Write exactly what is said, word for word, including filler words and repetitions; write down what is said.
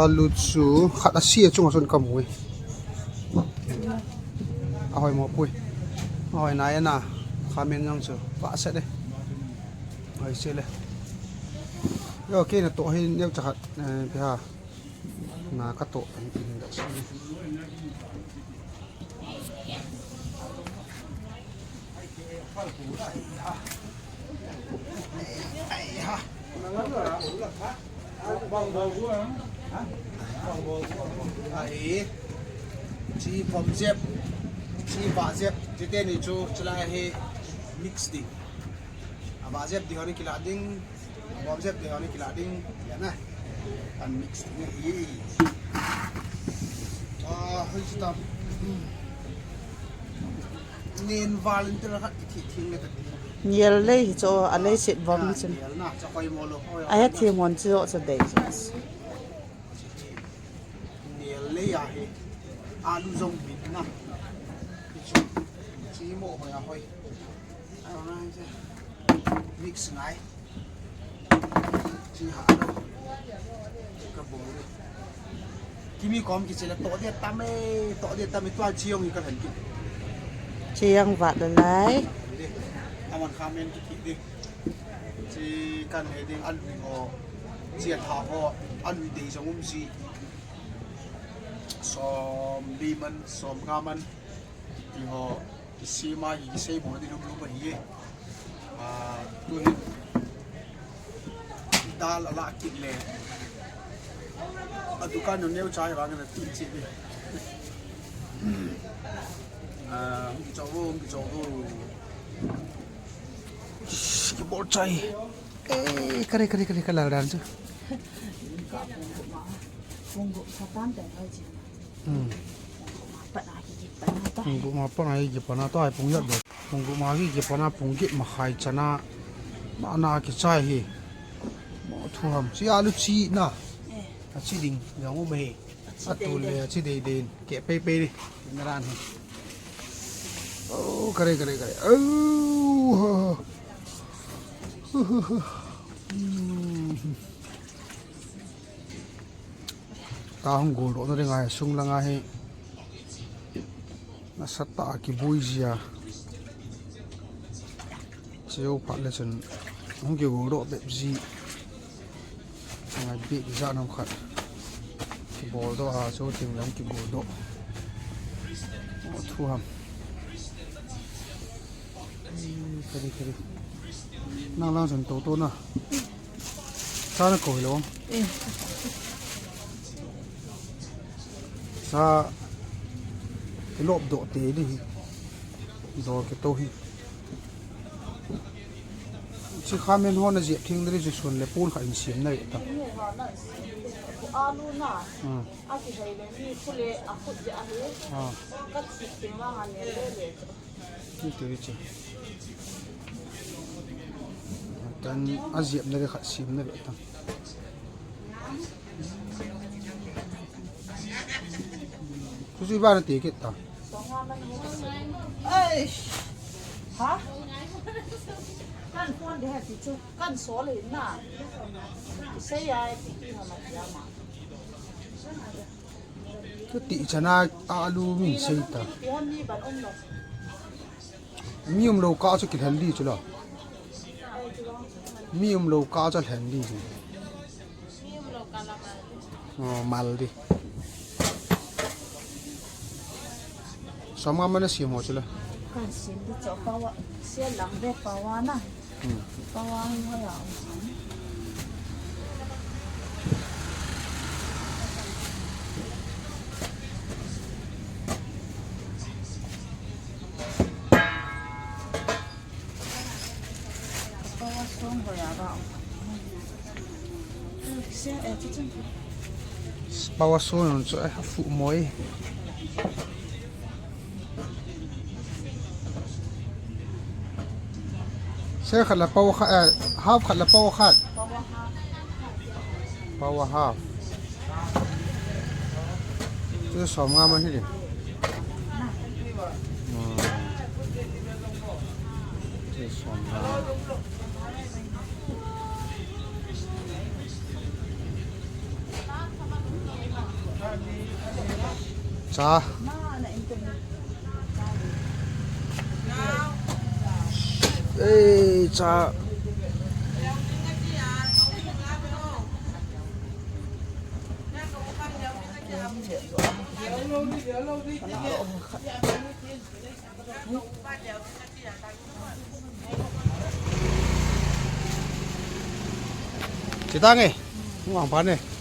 Alu chu khat asi a chunga chun kamu e. Ahoi mo pui. Ahoi nai na. Khamen jong chu. Pha set e. Ahoi se le. Yo, kei na to hi neu cha khat, eh, pha. Na ka to. Ahi, chi vom jep, chi vah jep, chite ni chu chulai hi mix ding. A vah jep ding ho ni kila ding, a vom jep ding ho ni kila ding, ya na. Kan mix ding ahi. Ah, hoi chu tam. Nen val in tira khat kithi thing le ta. Nial lei hi chu, a lei sit vom chun. Nial na, cha koi mo lo, koi. A he thi mon chu chu dei chu. Nial lei a hi. Alu jong min na. Chu, chi mo hoi a hoi. Ai, na, mix ngai. Chi ha lo. Ka bol. Kimi kom kichele to dia tam e, to dia tam e, tua chi jong hi ka lhen ki. Chi jong vat le lai. Aman khamen kithi di. Chi kan he ding alui ho. Chi a tha ho. Alui dei jong um ji. Som li man, som nga man. Ti ho. Kisima hi kisei mo di lum lum ahi e. Ah, tu hi dal ala kit le. A dukan nu neu chai vang na ti chi ni. Ah, hung kichou vo, hung kichou vo. Shh, kibol chai. Eh, kare, kare, kare, kalal dan chu. Pung gup satan dan ai chi. Hmm. Pung gup ma pat a hi kipana ta. Pung gup ma pat a hi kipana ta, ai pung yat do. Pung gup ma hi kipana, pung git ma khai chana. Ma na kichai hi. Mo thu ham. Chi alu chi na. Eh. A chi ding, jong um hi. A chi dei dei. A tu le, a chi dei dei. Ke pei pei ni. Na ran hi. Oh, kare, kare, kare. Oh. Hmm. Ka hung gol doh na ding ahi, sung lang ahi. Nasatah a kibui jia. Cheu phat le chun hung kigol doh bep ji. Ngai bik ja nam khat. Kibol doh a, cheu ting lang kigol doh. Oh, thu ham. Kari, kari. Nang lang chun to to na. Sa na koi lo. Eh. Sa lop doh te di hi. Doh ke to hi. Chi khamen ho na jep thing dri chu sun le pun kha in siam na ta. Alu na. Hmm. A kihei le mi khu le a khut ja hi. Ah. Ka chi kim ma nga ne le le. Ni ti chi. Tan a jep na le kha siam na le ta. Chu chu ba na ti kit ta. Eish. Ha? Kan phone de ha ti chu. Kan sol le na. Sei ai ti ti ha ma ya ma. Ka ti chana alu min sei ta. Ti ha ni ban um lo. Mi um lo ka chu kilhen di chu la. Mi um lo ka chu lhen di chu. Oh, mal di. Som nga man a sim ho chu la. Kan sim di chu pawa. Sia lang ve pawa na. Hmm. Pawa hi ho ya. Pawa so nun chu, eh, a fu moi. Sir, khat la pawa khat, eh, half khat la pawa khat. Pawa half. Chu som nga man hi. Hmm. Chu som nga. Cha. Ei, cha. Chitang e. Ngang pa ne.